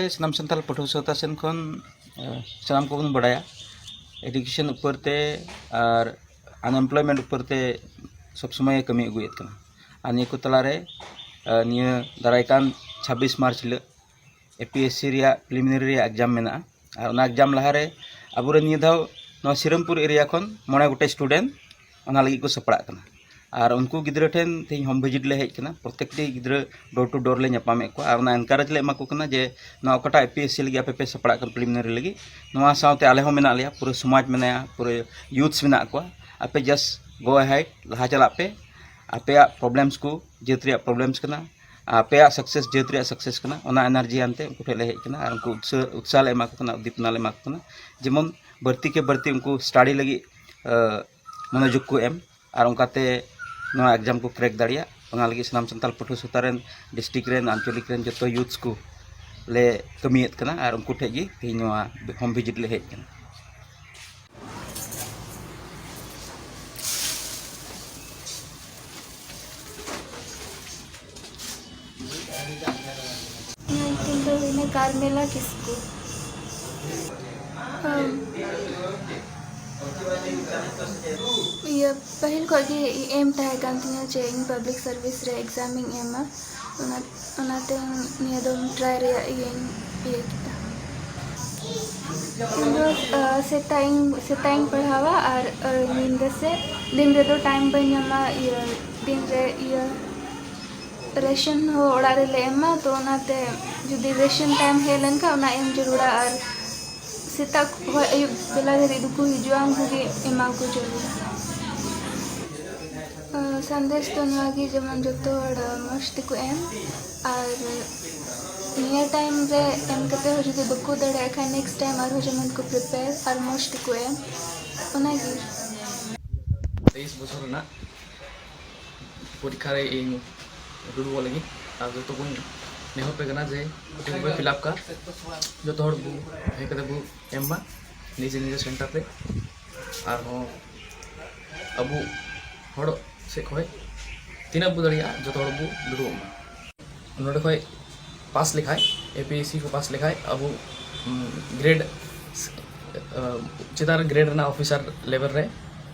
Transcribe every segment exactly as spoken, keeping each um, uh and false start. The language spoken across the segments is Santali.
ᱥᱟᱱᱟᱢ ᱥᱟᱱᱛᱟᱲ ᱯᱟᱹᱴᱷᱩᱣᱟᱹ ᱥᱟᱶᱛᱟ ᱥᱮᱱ ᱠᱷᱚᱱ ᱥᱟᱱᱟᱢ ᱠᱚᱵᱚᱱ ᱵᱟᱲᱟᱭᱟ, ᱮᱰᱩᱠᱮᱥᱚᱱ ᱩᱯᱚᱨ ᱛᱮ ᱟᱨ ᱟᱱᱮᱢᱯᱞᱚᱭᱢᱮᱱᱴ ᱩᱯᱚᱨ ᱛᱮ ᱥᱚᱵ ᱥᱚᱢᱚᱭ ᱠᱟᱹᱢᱤ ᱟᱹᱜᱩᱭᱮᱫ ᱠᱟᱱᱟ᱾ ᱟᱨ ᱱᱤᱭᱟᱹ ᱠᱚ ᱛᱟᱞᱟᱨᱮ ᱱᱤᱭᱟᱹ ᱫᱟᱨᱟᱭ ᱠᱟᱱ ᱪᱷᱟᱵᱵᱤᱥ ᱢᱟᱨᱪ ᱦᱤᱞᱳᱜ ᱮᱯᱤᱮᱥᱥᱤ ᱨᱮᱭᱟᱜ ᱯᱨᱤᱞᱤᱢᱤᱱᱟᱨᱤ ᱨᱮᱭᱟᱜ ᱮᱠᱡᱟᱢ ᱢᱮᱱᱟᱜᱼᱟ᱾ ᱟᱨ ᱚᱱᱟ ᱮᱠᱡᱟᱢ ᱞᱟᱦᱟᱨᱮ ᱟᱵᱚᱨᱮᱱ ᱱᱤᱭᱟᱹ ᱫᱷᱟᱣ ᱱᱚᱣᱟ ᱥᱤᱨᱟᱢᱯᱩᱨ ᱮᱨᱤᱭᱟ ᱠᱷᱚᱱ ᱢᱚᱬᱮ ᱜᱚᱴᱮᱡ ᱥᱴᱩᱰᱮᱱᱴ ᱚᱱᱟ ᱞᱟᱹᱜᱤᱫ ᱠᱚ ᱥᱟᱯᱲᱟᱜ ᱠᱟᱱᱟ᱾ ᱟᱨ ᱩᱱᱠᱩ ᱜᱤᱫᱽᱨᱟᱹ ᱴᱷᱮᱱ ᱛᱮᱦᱮᱧ ᱦᱳᱢ ᱵᱷᱤᱡᱤᱴ ᱞᱮ ᱦᱮᱡ ᱠᱟᱱᱟ᱾ ᱯᱨᱚᱛᱮᱠᱴᱤ ᱜᱤᱫᱽᱨᱟᱹ ᱰᱳᱨ ᱴᱩ ᱰᱳᱨ ᱞᱮ ᱧᱟᱯᱟᱢᱮᱫ ᱠᱚᱣᱟ ᱟᱨ ᱚᱱᱟ ᱮᱱᱠᱟᱨᱮᱡᱽ ᱞᱮ ᱮᱢᱟ ᱠᱚ ᱠᱟᱱᱟ ᱡᱮ ᱱᱚᱣᱟ ᱚᱠᱟᱴᱟᱜ ᱮᱯᱤᱮᱥᱥᱤ ᱞᱟᱹᱜᱤᱫ ᱟᱯᱮ ᱯᱮ ᱥᱟᱯᱲᱟᱜ ᱠᱟᱱᱟ ᱯᱨᱤᱞᱤᱢᱤᱱᱟᱨᱤ ᱞᱟᱹᱜᱤᱫ, ᱱᱚᱣᱟ ᱥᱟᱶᱛᱮ ᱟᱞᱮ ᱦᱚᱸ ᱢᱮᱱᱟᱜ ᱞᱮᱭᱟ, ᱯᱩᱨᱟᱹ ᱥᱚᱢᱟᱡᱽ ᱢᱮᱱᱟᱭᱟ, ᱯᱩᱨᱟᱹ ᱭᱩᱛᱷᱥ ᱢᱮᱱᱟᱜ ᱠᱚᱣᱟ᱾ ᱟᱯᱮ ᱡᱟᱥᱴ ᱜᱳ ᱦᱮᱰ, ᱞᱟᱦᱟ ᱪᱟᱞᱟᱜ ᱯᱮ, ᱟᱯᱮᱭᱟᱜ ᱯᱨᱚᱵᱞᱮᱢᱥ ᱠᱚ ᱡᱟᱹᱛ ᱨᱮᱭᱟᱜ ᱯᱨᱚᱵᱞᱮᱢᱥ ᱠᱟᱱᱟ, ᱟᱯᱮᱭᱟᱜ ᱥᱟᱠᱥᱮᱥ ᱡᱟᱹᱛ ᱨᱮᱭᱟᱜ ᱥᱟᱠᱥᱮᱥ ᱠᱟᱱᱟ, ᱚᱱᱟ ᱮᱱᱟᱨᱡᱤ ᱟᱱᱛᱮ ᱩᱱᱠᱩ ᱴᱷᱮᱱ ᱞᱮ ᱦᱮᱡ ᱠᱟᱱᱟ ᱟᱨ ᱩᱱᱠᱩ ᱩᱛᱥᱟᱦ ᱩᱛᱥᱟᱦ ᱞᱮ ᱮᱢᱟ ᱠᱚ ᱠᱟᱱᱟ, ᱩᱫᱽᱫᱤᱯᱚᱱᱟ ᱞᱮ ᱮᱢᱟ ᱠᱚ ᱠᱟᱱᱟ, ᱡᱮᱢᱚᱱ ᱵᱟᱹᱲᱛᱤ ᱠᱮ ᱵᱟᱹᱲᱛᱤ ᱩᱱᱠᱩ ᱥᱴᱟᱰᱤ ᱞᱟᱹᱜᱤᱫ ᱢᱚᱱᱳᱡᱳᱜᱽ ᱠᱚ ᱮᱢ ᱟᱨ ᱚᱱᱠᱟᱛᱮ ᱱᱚᱣᱟ ᱮᱠᱡᱟᱢ ᱠᱚ ᱠᱨᱮᱠ ᱫᱟᱲᱮᱭᱟᱜ᱾ ᱚᱱᱟ ᱞᱟᱹᱜᱤᱫ ᱥᱟᱱᱟᱢ ᱥᱟᱱᱛᱟᱲ ᱯᱟᱹᱴᱷᱩᱣᱟᱹ ᱥᱟᱶᱛᱟ ᱨᱮᱱ, ᱰᱤᱥᱴᱨᱤᱠᱴ ᱨᱮᱱ, ᱟᱧᱪᱚᱞᱤᱠ ᱨᱮᱱ ᱡᱚᱛᱚ ᱭᱩᱛᱷᱥ ᱠᱚ ᱞᱮ ᱠᱟᱹᱢᱤᱭᱮᱫ ᱠᱟᱱᱟ ᱟᱨ ᱩᱱᱠᱩ ᱴᱷᱮᱱ ᱜᱮ ᱛᱮᱦᱮᱧ ᱱᱚᱣᱟ ᱦᱳᱢ ᱵᱷᱤᱡᱤᱴ ᱞᱮ ᱦᱮᱡ ᱠᱟᱱᱟ᱾ ᱤᱧᱟᱹᱜ ᱧᱩᱛᱩᱢ ᱫᱚ ᱦᱩᱭᱱᱟ ᱠᱟᱨᱢᱮᱞᱟ ᱠᱤᱥᱠᱩ᱾ ᱟᱢ, ᱤᱭᱟᱹ, ᱯᱟᱹᱦᱤᱞ ᱠᱷᱚᱱ ᱜᱮ ᱮᱢ ᱛᱟᱦᱮᱸ ᱠᱟᱱ ᱛᱤᱧᱟᱹ ᱡᱮ ᱤᱧ ᱯᱟᱵᱽᱞᱤᱠ ᱥᱟᱨᱵᱷᱤᱥ ᱨᱮ ᱮᱠᱡᱟᱢ ᱤᱧ ᱮᱢᱟ᱾ ᱚᱱᱟ, ᱚᱱᱟᱛᱮ ᱱᱤᱭᱟᱹ ᱫᱚᱢ ᱴᱨᱟᱭ ᱨᱮᱭᱟᱜ ᱤᱭᱟᱹᱧ ᱤᱭᱟᱹ ᱠᱮᱫᱟ᱾ ᱤᱧ ᱫᱚ ᱥᱮᱛᱟᱜ ᱤᱧ ᱥᱮᱛᱟᱜ ᱤᱧ ᱯᱟᱲᱦᱟᱣᱟ ᱟᱨ ᱧᱤᱫᱟᱹ ᱥᱮᱫ, ᱫᱤᱱ ᱨᱮᱫᱚ ᱴᱟᱭᱤᱢ ᱵᱟᱹᱧ ᱧᱟᱢᱟ᱾ ᱤᱭᱟᱹ, ᱫᱤᱱ ᱨᱮ ᱤᱭᱟᱹ ᱨᱮᱥᱚᱱ ᱦᱚᱸ ᱚᱲᱟᱜ ᱨᱮᱞᱮ ᱮᱢᱟ, ᱛᱚ ᱚᱱᱟᱛᱮ ᱡᱩᱫᱤ ᱨᱮᱥᱚᱱ ᱴᱟᱭᱤᱢ ᱦᱮᱡ ᱞᱮᱱᱠᱷᱟᱱ ᱚᱱᱟ ᱮᱢ ᱡᱟᱹᱨᱩᱲᱟ᱾ ᱟᱨ ᱥᱮᱛᱟᱜ ᱠᱷᱚᱱ ᱟᱹᱭᱩᱵ ᱵᱮᱞᱟ ᱫᱷᱟᱹᱨᱤᱡ ᱫᱚᱠᱚ ᱦᱤᱡᱩᱜᱼᱟ, ᱩᱱᱠᱩ ᱜᱮ ᱮᱢᱟ ᱠᱚ ᱡᱟᱹᱨᱩᱲᱟ᱾ ᱥᱟᱸᱫᱮᱥ ᱫᱚ ᱱᱚᱣᱟ ᱜᱮ, ᱡᱮᱢᱚᱱ ᱡᱚᱛᱚ ᱦᱚᱲ ᱢᱚᱡᱽ ᱛᱮᱠᱚ ᱮᱢ, ᱟᱨ ᱱᱤᱭᱟᱹ ᱴᱟᱭᱤᱢ ᱨᱮ ᱮᱢ ᱠᱟᱛᱮ ᱦᱚᱸ ᱡᱩᱫᱤ ᱵᱟᱠᱚ ᱫᱟᱲᱮᱭᱟᱜ ᱠᱷᱟᱱ, ᱱᱮᱠᱥᱴ ᱴᱟᱭᱤᱢ ᱟᱨᱦᱚᱸ ᱡᱮᱢᱚᱱ ᱠᱚ ᱯᱨᱤᱯᱮᱭᱟᱨ ᱟᱨ ᱢᱚᱡᱽ ᱛᱮᱠᱚ ᱮᱢ, ᱚᱱᱟᱜᱮ᱾ ᱛᱮᱭᱤᱥ ᱵᱚᱪᱷᱚᱨ ᱨᱮᱱᱟᱜ ᱯᱚᱨᱤᱠᱠᱷᱟ ᱨᱮ ᱤᱧ ᱫᱩᱲᱩᱵᱚᱜ ᱞᱟᱹᱜᱤᱫ᱾ ᱟᱨ ᱡᱚᱛᱚ ᱵᱚᱱ ᱱᱮᱦᱚᱨ ᱯᱮ ᱠᱟᱱᱟ ᱡᱮ ᱯᱷᱤᱞᱟᱯ ᱠᱟᱜ, ᱡᱚᱛᱚ ᱦᱚᱲ ᱵᱚ ᱦᱮᱡ ᱠᱟᱛᱮ ᱵᱚ ᱮᱢ ᱢᱟ ᱱᱤᱡᱮ ᱱᱤᱡᱮ ᱥᱮᱱᱴᱟᱨ ᱨᱮ᱾ ᱟᱨᱦᱚᱸ ᱟᱵᱚ ᱦᱚᱲ ᱥᱮᱫ ᱠᱷᱚᱱ ᱛᱤᱱᱟᱹᱜ ᱵᱚ ᱫᱟᱲᱮᱭᱟᱜᱼᱟ, ᱡᱚᱛᱚ ᱦᱚᱲ ᱵᱚ ᱫᱩᱲᱩᱵᱚᱜ ᱢᱟ᱾ ᱱᱚᱰᱮ ᱠᱷᱚᱱ ᱯᱟᱥ ᱞᱮᱠᱷᱟᱡ ᱮ ᱯᱤ ᱮᱥ ᱥᱤ ᱠᱚ ᱯᱟᱥ ᱞᱮᱠᱷᱟᱡ ᱟᱵᱚ ᱜᱨᱮᱰ ᱪᱮᱛᱟᱱ ᱨᱮ ᱜᱨᱮᱰ ᱨᱮᱱᱟᱜ ᱚᱯᱷᱤᱥᱟᱨ ᱞᱮᱵᱮᱞ ᱨᱮ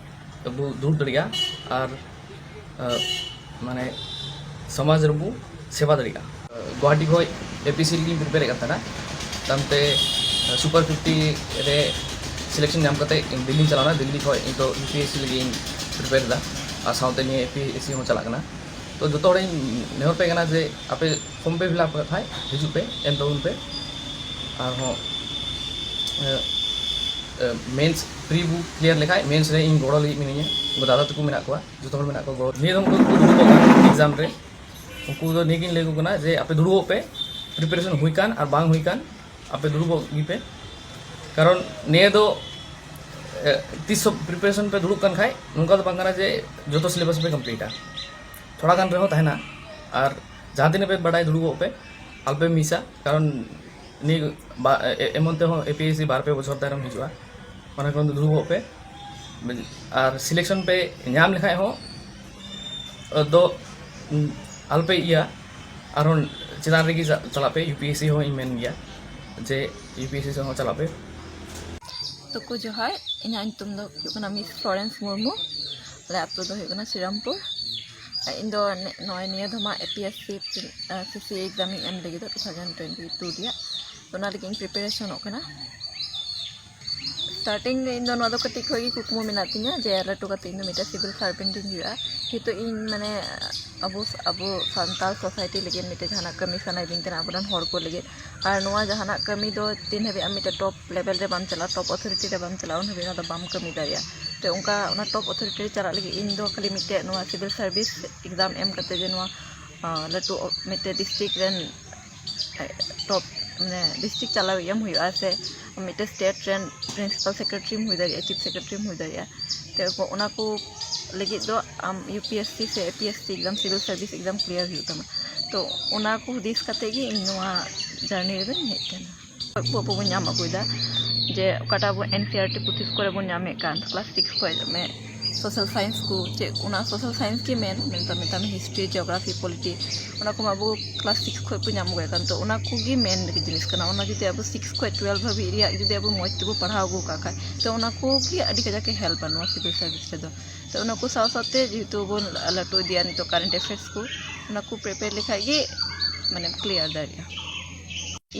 ᱟᱵᱚ ᱫᱩᱲᱩᱵ ᱫᱟᱲᱮᱭᱟᱜᱼᱟ᱾ ᱟᱨ ᱢᱟᱱᱮ ᱥᱚᱢᱟᱡᱽ ᱨᱮᱵᱚ ᱥᱮᱵᱟ ᱫᱟᱲᱮᱭᱟᱜᱼᱟ᱾ ᱜᱩᱣᱟᱦᱟᱴᱤ ᱠᱷᱚᱡ ᱮ ᱯᱤ ᱮᱥ ᱥᱤ ᱞᱟᱹᱜᱤᱫ ᱤᱧ ᱯᱨᱤᱯᱮᱭᱟᱨᱮᱫ ᱠᱟᱱ ᱛᱟᱦᱮᱱᱟ᱾ ᱛᱟᱭᱚᱢᱛᱮ ᱥᱩᱯᱟᱨ ᱯᱷᱤᱯᱴᱤ ᱨᱮ ᱥᱤᱞᱮᱠᱥᱚᱱ ᱧᱟᱢ ᱠᱟᱛᱮ ᱤᱧ ᱫᱤᱞᱞᱤᱧ ᱪᱟᱞᱟᱣᱱᱟ᱾ ᱫᱤᱞᱞᱤ ᱠᱷᱚᱡ ᱱᱤᱛᱚᱜ ᱭᱩ ᱯᱤ ᱮᱥ ᱥᱤ ᱞᱟᱹᱜᱤᱫ ᱤᱧ ᱯᱨᱤᱯᱮᱭᱟᱨ ᱮᱫᱟ᱾ ᱟᱨ ᱥᱟᱶᱛᱮ ᱱᱤᱭᱟᱹ ᱮ ᱯᱤ ᱮᱥ ᱥᱤ ᱦᱚᱸ ᱪᱟᱞᱟᱜ ᱠᱟᱱᱟ᱾ ᱛᱚ ᱡᱚᱛᱚ ᱦᱚᱲᱤᱧ ᱱᱮᱦᱚᱨ ᱯᱮ ᱠᱟᱱᱟ ᱡᱮ ᱟᱯᱮ ᱯᱷᱚᱨᱢ ᱯᱮ ᱯᱷᱤᱞᱟᱯ ᱠᱟᱜ ᱠᱷᱟᱡ ᱦᱤᱡᱩᱜ ᱯᱮ, ᱮᱢ ᱛᱟᱵᱚᱱ ᱯᱮ᱾ ᱟᱨᱦᱚᱸ ᱢᱮᱱᱥ ᱯᱨᱤ ᱵᱚ ᱠᱞᱤᱭᱟᱨ ᱞᱮᱠᱷᱟᱡ ᱢᱮᱱᱥ ᱨᱮ ᱤᱧ ᱜᱚᱲᱚ ᱞᱟᱹᱜᱤᱫ ᱢᱤᱱᱟᱹᱧᱟ᱾ ᱩᱱᱠᱩ ᱫᱟᱫᱟ ᱛᱟᱠᱚ ᱢᱮᱱᱟᱜ ᱠᱚᱣᱟ, ᱡᱚᱛᱚ ᱦᱚᱲ ᱢᱮᱱᱟᱜ ᱠᱚᱣᱟ ᱜᱚᱲᱚ᱾ ᱱᱤᱭᱟᱹ ᱫᱚ ᱩᱱᱠᱩ ᱠᱚ ᱫᱩᱲᱩᱵᱚᱜ ᱠᱟᱱᱟ ᱮᱠᱡᱟᱢ ᱨᱮ᱾ ᱩᱱᱠᱩ ᱫᱚ ᱱᱤᱭᱟᱹ ᱜᱤᱧ ᱞᱟᱹᱭ ᱟᱠᱚ ᱠᱟᱱᱟ ᱡᱮ ᱟᱯᱮ ᱫᱩᱲᱩᱵᱚᱜ ᱯᱮ, ᱯᱨᱤᱯᱟᱨᱮᱥᱚᱱ ᱦᱩᱭ ᱠᱟᱱ ᱟᱨ ᱵᱟᱝ ᱦᱩᱭ ᱠᱟᱱ, ᱟᱯᱮ ᱫᱩᱲᱩᱵᱚᱜ ᱜᱮᱯᱮ᱾ ᱠᱟᱨᱚᱱ ᱱᱤᱭᱟᱹ ᱫᱚ ᱮ, ᱛᱤᱥ ᱦᱚᱸ ᱯᱨᱤᱯᱟᱨᱮᱥᱚᱱ ᱯᱮ ᱫᱩᱲᱩᱵ ᱠᱟᱱ ᱠᱷᱟᱡ ᱱᱚᱝᱠᱟ ᱫᱚ ᱵᱟᱝ ᱠᱟᱱᱟ ᱡᱮ ᱡᱚᱛᱚ ᱥᱤᱞᱮᱵᱟᱥ ᱯᱮ ᱠᱚᱢᱯᱞᱤᱴᱟ᱾ ᱛᱷᱚᱲᱟ ᱜᱟᱱ ᱨᱮᱦᱚᱸ ᱛᱟᱦᱮᱱᱟ᱾ ᱟᱨ ᱡᱟᱦᱟᱸ ᱛᱤᱱᱟᱹᱜ ᱯᱮ ᱵᱟᱰᱟᱭ ᱫᱩᱲᱩᱵᱚᱜ ᱯᱮ, ᱟᱞᱚᱯᱮ ᱢᱤᱥᱟ᱾ ᱠᱟᱨᱚᱱ ᱱᱤᱭᱟᱹ ᱵᱟ-, ᱮ-, ᱮᱢᱚᱱ ᱛᱮᱦᱚᱸ ᱮ ᱯᱤ ᱮᱥ ᱥᱤ ᱵᱟᱨ ᱯᱮ ᱵᱚᱪᱷᱚᱨ ᱛᱟᱭᱱᱚᱢ ᱦᱤᱡᱩᱜᱼᱟ᱾ ᱚᱱᱟ ᱠᱟᱨᱚᱱ ᱛᱮ ᱫᱩᱲᱩᱵᱚᱜ ᱯᱮ᱾ ᱟᱨ ᱥᱤᱞᱮᱠᱥᱚᱱ ᱯᱮ ᱧᱟᱢ ᱞᱮᱠᱷᱟᱡ ᱦᱚᱸ ᱫᱚ ᱟᱞᱚᱯᱮ ᱤᱭᱟᱹ, ᱟᱨᱦᱚᱸ ᱪᱮᱛᱟᱱ ᱨᱮᱜᱮ ᱪᱟ-, ᱪᱟᱞᱟᱜ ᱯᱮ᱾ ᱭᱩ ᱯᱤ ᱮᱥ ᱥᱤ ᱦᱚᱸ ᱤᱧ ᱢᱮᱱ ᱜᱮᱭᱟ ᱡᱮ ᱭᱩ ᱯᱤ ᱮᱥ ᱥᱤ ᱦᱚᱸ ᱪᱟᱞᱟᱜ ᱯᱮ᱾ ᱛᱚᱠᱚ ᱡᱚᱦᱟᱨ, ᱤᱧᱟᱹᱜ ᱧᱩᱛᱩᱢ ᱫᱚ ᱦᱩᱭᱩᱜ ᱠᱟᱱᱟ ᱢᱤᱥ ᱯᱷᱞᱚᱨᱮᱱᱥ ᱢᱩᱨᱢᱩ᱾ ᱟᱞᱮ ᱟᱹᱛᱩ ᱫᱚ ᱦᱩᱭᱩᱜ ᱠᱟᱱᱟ ᱥᱨᱤᱨᱟᱢᱯᱩᱨ᱾ ᱤᱧ ᱫᱚ ᱱᱮ-, ᱱᱚᱜᱼᱚᱭ ᱱᱤᱭᱟᱹ ᱫᱷᱟᱣ ᱢᱟ ᱮ ᱯᱤ ᱮᱥ ᱥᱤ, ᱥᱤ ᱥᱤ ᱮᱠᱡᱟᱢ ᱤᱧ ᱮᱢ ᱞᱟᱹᱜᱤᱫᱚᱜ ᱴᱩ ᱛᱷᱟᱣᱡᱮᱱᱰ ᱴᱩᱭᱮᱱᱴᱤ ᱴᱩ ᱨᱮᱭᱟᱜ, ᱛᱚ ᱚᱱᱟ ᱞᱟᱹᱜᱤᱫ ᱤᱧ ᱯᱨᱤᱯᱟᱨᱮᱥᱚᱱᱚᱜ ᱠᱟᱱᱟ᱾ ᱥᱴᱟᱨᱴᱤᱝ ᱨᱮ ᱤᱧ ᱫᱚ ᱱᱚᱣᱟ ᱫᱚ ᱠᱟᱹᱴᱤᱡ ᱠᱷᱚᱡ ᱜᱮ ᱠᱩᱠᱢᱩ ᱢᱮᱱᱟᱜ ᱛᱤᱧᱟᱹ ᱡᱮ ᱞᱟᱹᱴᱩ ᱠᱟᱛᱮ ᱤᱧ ᱫᱚ ᱢᱤᱫᱴᱮᱡ ᱥᱤᱵᱤᱞ ᱥᱟᱨᱵᱷᱮᱱᱴ ᱤᱧ ᱦᱩᱭᱩᱜᱼᱟ᱾ ᱡᱮᱦᱮᱛᱩ ᱤᱧ ᱢᱟᱱᱮ ᱟᱵᱚ, ᱟᱵᱚ ᱥᱟᱱᱛᱟᱲ ᱥᱳᱥᱟᱭᱴᱤ ᱞᱟᱹᱜᱤᱫ ᱢᱤᱫᱴᱮᱡ ᱡᱟᱦᱟᱱᱟᱜ ᱠᱟᱹᱢᱤ ᱥᱟᱱᱟᱭᱤᱫᱤᱧ ᱠᱟᱱᱟ, ᱟᱵᱚᱨᱮᱱ ᱦᱚᱲ ᱠᱚ ᱞᱟᱹᱜᱤᱫ᱾ ᱟᱨ ᱱᱚᱣᱟ ᱡᱟᱦᱟᱱᱟᱜ ᱠᱟᱹᱢᱤ ᱫᱚ ᱛᱤᱱ ᱦᱟᱹᱵᱤᱡ ᱟᱢ ᱢᱤᱫᱴᱮᱡ ᱴᱚᱯ ᱞᱮᱵᱮᱞ ᱨᱮ ᱵᱟᱢ ᱪᱟᱞᱟᱜᱼᱟ, ᱴᱚᱯ ᱚᱛᱷᱚᱨᱤᱴᱤ ᱨᱮ ᱵᱟᱢ ᱪᱟᱞᱟᱜᱼᱟ, ᱩᱱ ᱦᱟᱹᱵᱤᱡ ᱚᱱᱟ ᱫᱚ ᱵᱟᱢ ᱠᱟᱹᱢᱤ ᱫᱟᱲᱮᱭᱟᱜᱼᱟ᱾ ᱛᱚ ᱚᱱᱠᱟ ᱚᱱᱟ ᱴᱚᱯ ᱚᱛᱷᱚᱨᱤᱴᱤ ᱨᱮ ᱪᱟᱞᱟᱜ ᱞᱟᱹᱜᱤᱫ ᱤᱧ ᱫᱚ ᱠᱷᱟᱹᱞᱤ ᱢᱤᱫᱴᱮᱡ ᱱᱚᱣᱟ ᱥᱤᱵᱤᱞ ᱥᱟᱨᱵᱷᱤᱥ ᱮᱠᱡᱟᱢ ᱮᱢ ᱠᱟᱛᱮ ᱡᱮ ᱱᱚᱣᱟ, ᱟᱸ, ᱞᱟᱹᱴᱩ ᱚ-, ᱢᱤᱫᱴᱮᱡ ᱰᱤᱥᱴᱨᱤᱠᱴ ᱨᱮᱱ ᱴᱚᱯ, ᱢᱟᱱᱮ, ᱰᱤᱥᱴᱨᱤᱠᱴ ᱪᱟᱞᱟᱣᱤᱡ ᱮᱢ ᱦᱩᱭᱩᱜᱼᱟ, ᱥᱮ ᱢᱤᱫᱴᱮᱱ ᱥᱴᱮᱴ ᱨᱮᱱ ᱯᱨᱤᱱᱥᱤᱯᱟᱞ ᱥᱮᱠᱨᱮᱴᱟᱨᱤᱢ ᱦᱩᱭ ᱫᱟᱲᱮᱭᱟᱜᱼᱟ, ᱪᱤᱯ ᱥᱮᱠᱨᱮᱴᱟᱨᱤᱢ ᱦᱩᱭ ᱫᱟᱲᱮᱭᱟᱜᱼᱟ᱾ ᱛᱚ ᱚᱱᱟ ᱠᱚ ᱞᱟᱹᱜᱤᱫ ᱫᱚ ᱟᱢ ᱭᱩ ᱯᱤ ᱮᱥ ᱥᱤ ᱥᱮ ᱮ ᱯᱤ ᱮᱥ ᱥᱤ ᱮᱠᱡᱟᱢ, ᱥᱤᱵᱤᱞ ᱥᱟᱨᱵᱷᱤᱥ ᱮᱠᱡᱟᱢ ᱠᱞᱤᱭᱟᱨ ᱦᱩᱭᱩᱜ ᱛᱟᱢᱟ᱾ ᱛᱚ ᱚᱱᱟ ᱠᱚ ᱦᱩᱫᱤᱥ ᱠᱟᱛᱮ ᱜᱮ ᱤᱧ ᱱᱚᱣᱟ ᱡᱟᱨᱱᱤ ᱨᱮᱫᱚᱧ ᱦᱮᱡ ᱟᱠᱟᱱᱟ᱾ ᱟᱵᱚ ᱵᱚᱱ ᱧᱟᱢ ᱟᱹᱜᱩᱭᱮᱫᱟ, ᱡᱮ ᱚᱠᱟᱴᱟᱜ ᱟᱵᱚ ᱮᱱ ᱥᱤ ᱟᱨ ᱴᱤ ᱯᱩᱛᱷᱤ ᱠᱚᱨᱮ ᱵᱚᱱ ᱧᱟᱢᱮᱫ ᱠᱟᱱ, ᱠᱞᱟᱥ ᱥᱤᱠᱥ ᱠᱷᱚᱱ ᱢᱮ, ᱥᱳᱥᱟᱞ ᱥᱟᱭᱮᱱᱥ ᱠᱚ, ᱪᱮᱫ ᱚᱱᱟ ᱥᱳᱥᱟᱞ ᱥᱟᱭᱮᱱᱥ ᱜᱮ ᱢᱮᱱ, ᱢᱮᱱᱛᱟᱢ ᱢᱮᱛᱟᱢ ᱦᱤᱥᱴᱨᱤ, ᱡᱤᱭᱳᱜᱨᱟᱯᱷᱤ, ᱯᱚᱞᱤᱴᱤ, ᱚᱱᱟ ᱠᱚᱢᱟ ᱟᱵᱚ ᱠᱞᱟᱥ ᱥᱤᱠᱥ ᱠᱷᱚᱱ ᱵᱚ ᱧᱟᱢ ᱟᱹᱜᱩᱭᱮᱫ ᱠᱟᱱ᱾ ᱛᱚ ᱚᱱᱟ ᱠᱚᱜᱮ ᱢᱮᱱ ᱡᱤᱱᱤᱥ ᱠᱟᱱᱟ᱾ ᱚᱱᱟ ᱡᱩᱫᱤ ᱟᱵᱚ ᱥᱤᱠᱥ ᱠᱷᱚᱱ ᱴᱩᱭᱮᱞᱵᱷ ᱦᱟᱹᱵᱤᱡ ᱨᱮᱭᱟᱜ ᱡᱩᱫᱤ ᱟᱵᱚ ᱢᱚᱡᱽ ᱛᱮᱵᱚ ᱯᱟᱲᱦᱟᱣ ᱟᱹᱜᱩ ᱠᱟᱜ ᱠᱷᱟᱡ, ᱛᱚ ᱚᱱᱟ ᱠᱚᱜᱮ ᱟᱹᱰᱤ ᱠᱟᱡᱟᱠ ᱮ ᱦᱮᱞᱯᱟ ᱱᱚᱣᱟ ᱥᱤᱵᱤᱞ ᱥᱟᱨᱵᱷᱤᱥ ᱨᱮᱫᱚ᱾ ᱛᱚ ᱚᱱᱟ ᱠᱚ ᱥᱟᱶ ᱥᱟᱶᱛᱮ ᱡᱮᱦᱮᱛᱩ ᱵᱚᱱ ᱞᱟᱹᱴᱩ ᱤᱫᱤᱭᱟ ᱱᱤᱛᱚᱜ ᱠᱟᱨᱮᱱᱴ ᱮᱯᱷᱮᱭᱟᱨᱥ ᱠᱚ, ᱚᱱᱟ ᱠᱚ ᱯᱨᱤᱯᱮᱭᱟᱨ ᱞᱮᱠᱷᱟᱡ ᱜᱮ ᱢᱟᱱᱮᱢ ᱠᱞᱤᱭᱟᱨ ᱫᱟᱲᱮᱭᱟᱜᱼᱟ᱾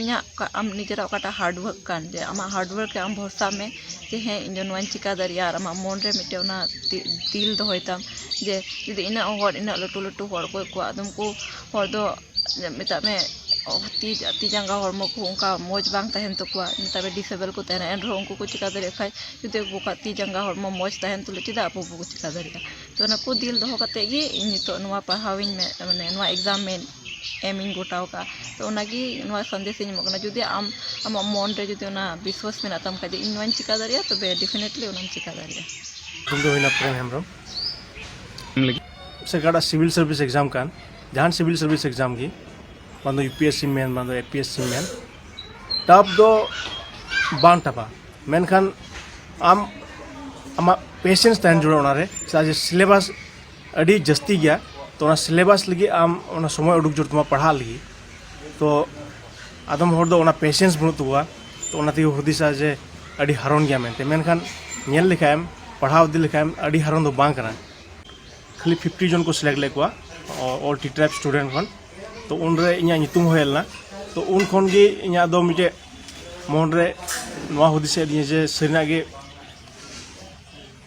ᱤᱧᱟᱹᱜ ᱚᱠᱟ-, ᱟᱢ ᱱᱤᱡᱮᱨᱟᱜ ᱚᱠᱟᱴᱟᱜ ᱦᱟᱨᱰ ᱣᱟᱨᱠ ᱠᱟᱱ, ᱡᱮ ᱟᱢᱟᱜ ᱦᱟᱨᱰ ᱣᱟᱨᱠ ᱨᱮ ᱟᱢ ᱵᱷᱚᱨᱥᱟ ᱢᱮ ᱡᱮ ᱦᱮᱸ, ᱤᱧ ᱫᱚ ᱱᱚᱣᱟᱧ ᱪᱤᱠᱟ ᱫᱟᱲᱮᱭᱟᱜᱼᱟ, ᱟᱨ ᱟᱢᱟᱜ ᱢᱚᱱ ᱨᱮ ᱢᱤᱫᱴᱮᱱ ᱚᱱᱟ ᱫᱤ-, ᱫᱤᱞ ᱫᱚᱦᱚᱭ ᱛᱟᱢ ᱡᱮ ᱡᱩᱫᱤ ᱤᱱᱟᱹᱜ ᱦᱚᱲ, ᱤᱱᱟᱹᱜ ᱞᱟᱹᱴᱩ ᱞᱟᱹᱴᱩ ᱦᱚᱲ ᱚᱠᱚᱭ ᱠᱚ ᱟᱫᱚᱢ ᱠᱚ ᱦᱚᱲ ᱫᱚ ᱢᱮᱛᱟᱜ ᱢᱮ ᱛᱤ, ᱛᱤ ᱡᱟᱸᱜᱟ ᱦᱚᱲᱢᱚ ᱠᱚ ᱚᱱᱠᱟ ᱢᱚᱡᱽ ᱵᱟᱝ ᱛᱟᱦᱮᱱ ᱛᱟᱠᱚᱣᱟ, ᱢᱮᱛᱟᱜ ᱢᱮ ᱰᱤᱥᱮᱵᱮᱞ ᱠᱚ ᱛᱟᱦᱮᱱᱟ, ᱮᱱ ᱨᱮᱦᱚᱸ ᱩᱱᱠᱩ ᱠᱚ ᱪᱤᱠᱟ ᱫᱟᱲᱮᱭᱟᱜ ᱠᱷᱟᱡ, ᱡᱩᱫᱤ ᱟᱵᱚ ᱠᱚᱣᱟᱜ ᱛᱤ ᱡᱟᱸᱜᱟ ᱦᱚᱲᱢᱚ ᱢᱚᱡᱽ ᱛᱟᱦᱮᱱ ᱛᱩᱞᱩᱡ ᱪᱮᱫᱟᱜ ᱟᱵᱚ ᱵᱟᱵᱚ ᱪᱤᱠᱟ ᱫᱟᱲᱮᱭᱟᱜᱼᱟ? ᱛᱚ ᱚᱱᱟ ᱠᱚ ᱫᱤᱞ ᱫᱚᱦᱚ ᱠᱟᱛᱮ ᱜᱮ ᱤᱧ ᱱᱤᱛᱚᱜ ᱱᱚᱣᱟ ᱯᱟᱲᱦᱟᱣ ᱤᱧ ᱢᱮ-, ᱢᱟᱱᱮ ᱱᱚᱣᱟ ᱮᱠᱡᱟᱢ ᱢᱮ ᱮᱢ ᱤᱧ ᱜᱚᱴᱟᱣ ᱠᱟᱜᱼᱟ᱾ ᱛᱚ ᱚᱱᱟᱜᱮ ᱱᱚᱣᱟ ᱥᱟᱸᱫᱮᱥ ᱤᱧ ᱮᱢᱚᱜ ᱠᱟᱱᱟ, ᱡᱩᱫᱤ ᱟᱢ ᱟᱢᱟᱜ ᱢᱚᱱ ᱨᱮ ᱡᱩᱫᱤ ᱚᱱᱟ ᱵᱤᱥᱣᱟᱥ ᱢᱮᱱᱟᱜ ᱛᱟᱢ ᱠᱷᱟᱡ ᱡᱮ ᱤᱧ ᱱᱚᱣᱟᱧ ᱪᱤᱠᱟ ᱫᱟᱲᱮᱭᱟᱜᱼᱟ, ᱛᱚᱵᱮ ᱰᱮᱯᱷᱤᱱᱮᱴᱞᱤ ᱚᱱᱟᱢ ᱪᱤᱠᱟ ᱫᱟᱲᱮᱭᱟᱜᱼᱟ᱾ ᱧᱩᱛᱩᱢ ᱫᱚ ᱦᱩᱭᱱᱟ ᱯᱨᱮᱢ ᱦᱮᱢᱵᱨᱚᱢ᱾ ᱥᱮ ᱚᱠᱟᱴᱟᱜ ᱥᱤᱵᱤᱞ ᱥᱟᱨᱵᱷᱤᱥ ᱮᱠᱡᱟᱢ ᱠᱟᱱ, ᱡᱟᱦᱟᱱ ᱥᱤᱵᱤᱞ ᱥᱟᱨᱵᱷᱤᱥ ᱮᱠᱡᱟᱢ ᱜᱮ, ᱵᱟᱝ ᱫᱚ ᱭᱩ ᱯᱤ ᱮᱥ ᱥᱤ ᱢᱮᱱ, ᱵᱟᱝ ᱫᱚ ᱮ ᱯᱤ ᱮᱥ ᱥᱤ ᱢᱮᱱ, ᱴᱟᱯ ᱫᱚ ᱵᱟᱝ ᱴᱟᱯᱟ, ᱢᱮᱱᱠᱷᱟᱱ ᱟᱢ ᱟᱢᱟᱜ ᱯᱮᱥᱮᱱᱥ ᱛᱟᱦᱮᱱ ᱡᱟᱹᱨᱩᱲᱟ ᱚᱱᱟᱨᱮ, ᱪᱮᱫᱟᱜ ᱡᱮ ᱥᱤᱞᱮᱵᱟᱥ ᱟᱹᱰᱤ ᱡᱟᱹᱥᱛᱤ ᱜᱮᱭᱟ᱾ ᱛᱚ ᱚᱱᱟ ᱥᱤᱞᱮᱵᱟᱥ ᱞᱟᱹᱜᱤᱫ ᱟᱢ ᱚᱱᱟ ᱥᱚᱢᱚᱭ ᱩᱰᱩᱠ ᱡᱟᱹᱨᱩᱲ ᱛᱟᱢᱟ ᱯᱟᱲᱦᱟᱜ ᱞᱟᱹᱜᱤᱫ᱾ ᱛᱚ ᱟᱫᱚᱢ ᱦᱚᱲ ᱫᱚ ᱚᱱᱟ ᱯᱮᱥᱮᱱᱥ ᱵᱟᱹᱱᱩᱜ ᱛᱟᱠᱚᱣᱟ, ᱛᱚ ᱚᱱᱟ ᱛᱮᱜᱮ ᱦᱩᱫᱤᱥᱟ ᱡᱮ ᱟᱹᱰᱤ ᱦᱟᱨᱚᱱ ᱜᱮᱭᱟ ᱢᱮᱱᱛᱮ, ᱢᱮᱱᱠᱷᱟᱱ ᱧᱮᱞ ᱞᱮᱠᱷᱟᱱ ᱮᱢ, ᱯᱟᱲᱦᱟᱣ ᱤᱫᱤ ᱞᱮᱠᱷᱟᱱ ᱮᱢ, ᱟᱹᱰᱤ ᱦᱟᱨᱚᱱ ᱫᱚ ᱵᱟᱝ ᱠᱟᱱᱟ᱾ ᱠᱷᱟᱹᱞᱤ ᱯᱷᱤᱯᱴᱤ ᱡᱚᱱ ᱠᱚ ᱥᱤᱞᱮᱠᱴ ᱞᱮᱫ ᱠᱚᱣᱟ, ᱚ-, ᱚᱞ ᱴᱤ ᱴᱨᱟᱭᱤᱵᱽ ᱥᱴᱩᱰᱮᱱᱴ ᱠᱷᱚᱱ᱾ ᱛᱚ ᱩᱱᱨᱮ ᱤᱧᱟᱹᱜ ᱧᱩᱛᱩᱢ ᱦᱮᱡ ᱞᱮᱱᱟ᱾ ᱛᱚ ᱩᱱ ᱠᱷᱚᱱ ᱜᱮ ᱤᱧᱟᱹᱜ ᱫᱚ ᱢᱤᱫᱴᱮᱡ ᱢᱚᱱ ᱨᱮ ᱱᱚᱣᱟ ᱦᱩᱫᱤᱥ ᱦᱮᱡ ᱟᱹᱫᱤᱧᱟ ᱡᱮ ᱥᱟᱹᱨᱤᱱᱟᱜ ᱜᱮ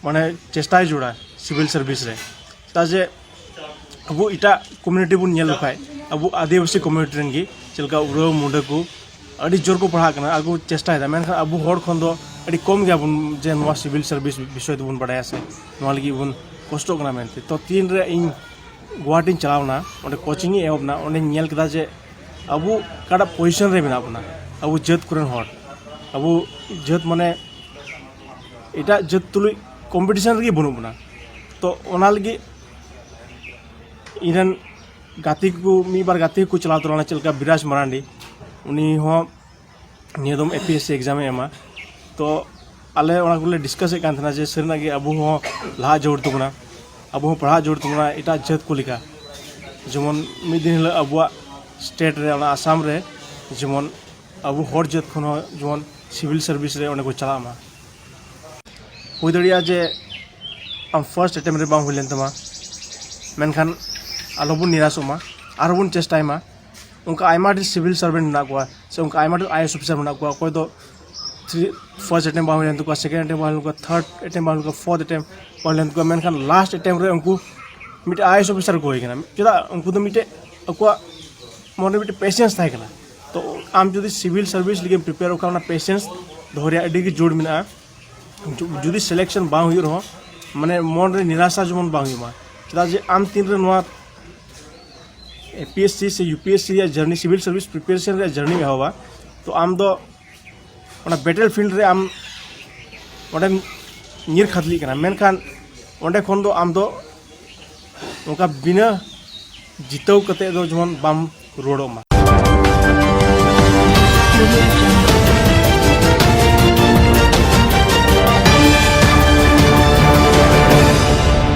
ᱢᱟᱱᱮ ᱪᱮᱥᱴᱟᱭ ᱡᱟᱹᱨᱩᱲᱟ ᱥᱤᱵᱤᱞ ᱥᱟᱨᱵᱷᱤᱥ ᱨᱮ᱾ ᱪᱮᱫᱟᱜ ᱡᱮ ᱟᱵᱚ ᱮᱴᱟᱜ ᱠᱚᱢᱤᱭᱩᱱᱤᱴᱤ ᱵᱚᱱ ᱧᱮᱞ ᱞᱮᱠᱷᱟᱡ, ᱟᱵᱚ ᱟᱹᱫᱤᱵᱟᱹᱥᱤ ᱠᱚᱢᱤᱭᱩᱱᱤᱴᱤ ᱨᱮᱱ ᱜᱮ ᱪᱮᱫ ᱞᱮᱠᱟ ᱩᱨᱟᱹᱣ ᱢᱩᱰᱟᱹ ᱠᱚ ᱟᱹᱰᱤ ᱡᱳᱨ ᱠᱚ ᱯᱟᱲᱦᱟᱜ ᱠᱟᱱᱟ ᱟᱨ ᱠᱚ ᱪᱮᱥᱴᱟᱭᱮᱫᱟ, ᱢᱮᱱᱠᱷᱟᱱ ᱟᱵᱚ ᱦᱚᱲ ᱠᱷᱚᱱ ᱫᱚ ᱟᱹᱰᱤ ᱠᱚᱢ ᱜᱮᱭᱟᱵᱚᱱ ᱡᱮ ᱱᱚᱣᱟ ᱥᱤᱵᱤᱞ ᱥᱟᱨᱵᱷᱤᱥ ᱵᱤᱥᱚᱭ ᱫᱚᱵᱚᱱ ᱵᱟᱲᱟᱭᱟ ᱥᱮ ᱱᱚᱣᱟ ᱞᱟᱹᱜᱤᱫ ᱵᱚᱱ ᱠᱚᱥᱴᱚᱜ ᱠᱟᱱᱟ ᱢᱮᱱᱛᱮ᱾ ᱛᱚ ᱛᱤᱱᱨᱮ ᱤᱧ ᱜᱩᱣᱟᱦᱟᱴᱤᱧ ᱪᱟᱞᱟᱣ ᱮᱱᱟ, ᱚᱸᱰᱮ ᱠᱳᱪᱤᱝ ᱤᱧ ᱮᱦᱚᱵ ᱮᱱᱟ, ᱚᱸᱰᱮᱧ ᱧᱮᱞ ᱠᱮᱫᱟ ᱡᱮ ᱟᱵᱚ ᱚᱠᱟᱴᱟᱜ ᱯᱚᱡᱤᱥᱚᱱ ᱨᱮ ᱢᱮᱱᱟᱜ ᱵᱚᱱᱟ, ᱟᱵᱚ ᱡᱟᱹᱛ ᱠᱚᱨᱮᱱ ᱦᱚᱲ, ᱟᱵᱚ ᱡᱟᱹᱛ ᱢᱟᱱᱮ ᱮᱴᱟᱜ ᱡᱟᱹᱛ ᱛᱩᱞᱩᱡ ᱠᱚᱢᱯᱤᱴᱤᱥᱚᱱ ᱨᱮᱜᱮ ᱵᱟᱹᱱᱩᱜ ᱵᱚᱱᱟ᱾ ᱛᱚ ᱚᱱᱟ ᱞᱟᱹᱜᱤᱫ ᱤᱧᱨᱮᱱ ᱜᱟᱛᱮ ᱠᱚ, ᱢᱤᱫ ᱵᱟᱨ ᱜᱟᱛᱮ ᱠᱚ ᱪᱟᱞᱟᱣ ᱛᱚᱨᱟ ᱞᱮᱱᱟ, ᱪᱮᱫ ᱞᱮᱠᱟ ᱵᱤᱨᱟᱡᱽ ᱢᱟᱨᱟᱱᱰᱤ, ᱩᱱᱤ ᱦᱚᱸ ᱱᱤᱭᱟᱹ ᱫᱚᱢ ᱮ ᱯᱤ ᱮᱥ ᱥᱤ ᱮᱠᱡᱟᱢ ᱮ ᱮᱢᱟ᱾ ᱛᱚ ᱟᱞᱮ ᱚᱱᱟ ᱠᱚᱞᱮ ᱰᱤᱥᱠᱟᱥᱮᱫ ᱠᱟᱱ ᱛᱟᱦᱮᱱᱟ ᱡᱮ ᱥᱟᱹᱨᱤᱱᱟᱜ ᱜᱮ ᱟᱵᱚ ᱦᱚᱸ ᱞᱟᱦᱟ ᱡᱟᱹᱨᱩᱲ ᱛᱟᱵᱚᱱᱟ, ᱟᱵᱚ ᱦᱚᱸ ᱯᱟᱲᱦᱟᱜ ᱡᱟᱹᱨᱩᱲ ᱛᱟᱵᱚᱱᱟ ᱮᱴᱟᱜ ᱡᱟᱹᱛ ᱠᱚ ᱞᱮᱠᱟ᱾ ᱡᱮᱢᱚᱱ ᱢᱤᱫ ᱫᱤᱱ ᱦᱤᱞᱳᱜ ᱟᱵᱚᱣᱟᱜ ᱥᱴᱮᱴ ᱨᱮ, ᱚᱱᱟ ᱟᱥᱟᱢ ᱨᱮ, ᱡᱮᱢᱚᱱ ᱟᱵᱚ ᱦᱚᱲ ᱡᱟᱹᱛ ᱠᱷᱚᱱ ᱦᱚᱸ ᱡᱮᱢᱚᱱ ᱥᱤᱵᱤᱞ ᱥᱟᱨᱵᱷᱤᱥ ᱨᱮ ᱚᱸᱰᱮ ᱠᱚ ᱪᱟᱞᱟᱜ ᱢᱟ᱾ ᱦᱩᱭ ᱫᱟᱲᱮᱭᱟᱜᱼᱟ ᱡᱮ ᱟᱢ ᱯᱷᱟᱨᱥᱴ ᱮᱴᱮᱢᱯᱴ ᱨᱮ ᱵᱟᱝ ᱦᱩᱭ ᱞᱮᱱ ᱛᱟᱢᱟ, ᱢᱮᱱᱠᱷᱟᱱ ᱟᱞᱚᱵᱚᱱ ᱱᱤᱨᱟᱥᱚᱜ ᱢᱟ, ᱟᱨᱦᱚᱸ ᱵᱚᱱ ᱪᱮᱥᱴᱟᱭ ᱢᱟ᱾ ᱚᱱᱠᱟ ᱟᱭᱢᱟ ᱰᱷᱮᱨ ᱥᱤᱵᱤᱞ ᱥᱟᱨᱵᱷᱮᱱᱴ ᱢᱮᱱᱟᱜ ᱠᱚᱣᱟ, ᱥᱮ ᱚᱱᱠᱟ ᱟᱭᱢᱟ ᱰᱷᱮᱨ ᱟᱭ ᱮ ᱮᱥ ᱚᱯᱷᱤᱥᱟᱨ ᱢᱮᱱᱟᱜ ᱠᱚᱣᱟ, ᱚᱠᱚᱭ ᱫᱚ ᱛᱷᱨᱤ ᱯᱷᱟᱨᱥᱴ ᱮᱴᱮᱢᱯᱴ ᱵᱟᱝ ᱦᱩᱭ ᱞᱮᱱ ᱛᱟᱠᱚᱣᱟ, ᱥᱮᱠᱮᱱᱰ ᱮᱴᱮᱢᱯᱴ ᱵᱟᱝ ᱦᱩᱭ ᱞᱮᱱ ᱛᱟᱠᱚᱣᱟ, ᱛᱷᱟᱨᱰ ᱮᱴᱮᱢᱯᱴ ᱵᱟᱝ ᱦᱩᱭ ᱞᱮᱱ ᱛᱟᱠᱚᱣᱟ, ᱯᱷᱳᱨᱛᱷ ᱮᱴᱮᱢᱯᱴ ᱵᱟᱝ ᱦᱩᱭ ᱞᱮᱱ ᱛᱟᱠᱚᱣᱟ, ᱢᱮᱱᱠᱷᱟᱱ ᱞᱟᱥᱴ ᱮᱴᱮᱢᱯᱴ ᱨᱮ ᱩᱱᱠᱩ ᱢᱤᱫᱴᱮᱱ ᱟᱭ ᱮ ᱮᱥ ᱚᱯᱷᱤᱥᱟᱨ ᱠᱚ ᱦᱩᱭ ᱠᱟᱱᱟ᱾ ᱪᱮᱫᱟᱜ? ᱩᱱᱠᱩ ᱫᱚ ᱢᱤᱫᱴᱮᱡ ᱟᱠᱚᱣᱟᱜ ᱢᱚᱱᱮ ᱢᱤᱫᱴᱮᱡ ᱯᱮᱥᱮᱱᱥ ᱛᱟᱦᱮᱸ ᱠᱟᱱᱟ᱾ ᱛᱚ ᱟᱢ ᱡᱩᱫᱤ ᱥᱤᱵᱤᱞ ᱥᱟᱨᱵᱷᱤᱥ ᱞᱟᱹᱜᱤᱫ ᱮᱢ ᱯᱨᱤᱯᱮᱭᱟᱨᱚᱜ ᱠᱷᱟᱱ, ᱚᱱᱟ ᱯᱮᱥᱮᱱᱥ ᱫᱚᱦᱚ ᱨᱮᱭᱟᱜ ᱟᱹᱰᱤ ᱜᱮ ᱡᱳᱨ ᱢᱮᱱᱟᱜᱼᱟ᱾ ᱡᱩ-, ᱡᱩᱫᱤ ᱥᱤᱞᱮᱠᱥᱚᱱ ᱵᱟᱝ ᱦᱩᱭᱩᱜ ᱨᱮᱦᱚᱸ, ᱢᱟᱱᱮ, ᱢᱚᱱ ᱨᱮ ᱱᱤᱨᱟᱥᱟ ᱡᱮᱢᱚᱱ ᱵᱟᱝ ᱦᱩᱭᱩᱜ ᱢᱟ᱾ ᱪᱮᱫᱟᱜ ᱡᱮ ᱟᱢ ᱛᱤᱱᱨᱮ ᱱᱚᱣᱟ ᱮ ᱯᱤ ᱮᱥ ᱥᱤ ᱥᱮ ᱭᱩ ᱯᱤ ᱮᱥ ᱥᱤ ᱨᱮᱭᱟᱜ ᱡᱟᱨᱱᱤ, ᱥᱤᱵᱤᱞ ᱥᱟᱨᱵᱷᱤᱥ ᱯᱨᱤᱯᱟᱨᱮᱥᱚᱱ ᱨᱮᱭᱟᱜ ᱡᱟᱨᱱᱤᱢ ᱮᱦᱚᱵᱟ, ᱛᱚ ᱟᱢ ᱫᱚ ᱚᱱᱟ ᱵᱮᱴᱮᱞ ᱯᱷᱤᱞᱰ ᱨᱮ ᱟᱢ ᱚᱸᱰᱮᱢ ᱧᱤᱨ ᱠᱷᱟᱫᱽᱞᱤᱜ ᱠᱟᱱᱟ, ᱢᱮᱱᱠᱷᱟᱱ ᱚᱸᱰᱮ ᱠᱷᱚᱱ ᱫᱚ ᱟᱢ ᱫᱚ ᱚᱱᱠᱟ ᱵᱤᱱᱟᱹ ᱡᱤᱛᱟᱹᱣ ᱠᱟᱛᱮ ᱫᱚ ᱡᱮᱢᱚᱱ ᱵᱟᱢ ᱨᱩᱣᱟᱹᱲᱚᱜ ᱢᱟ᱾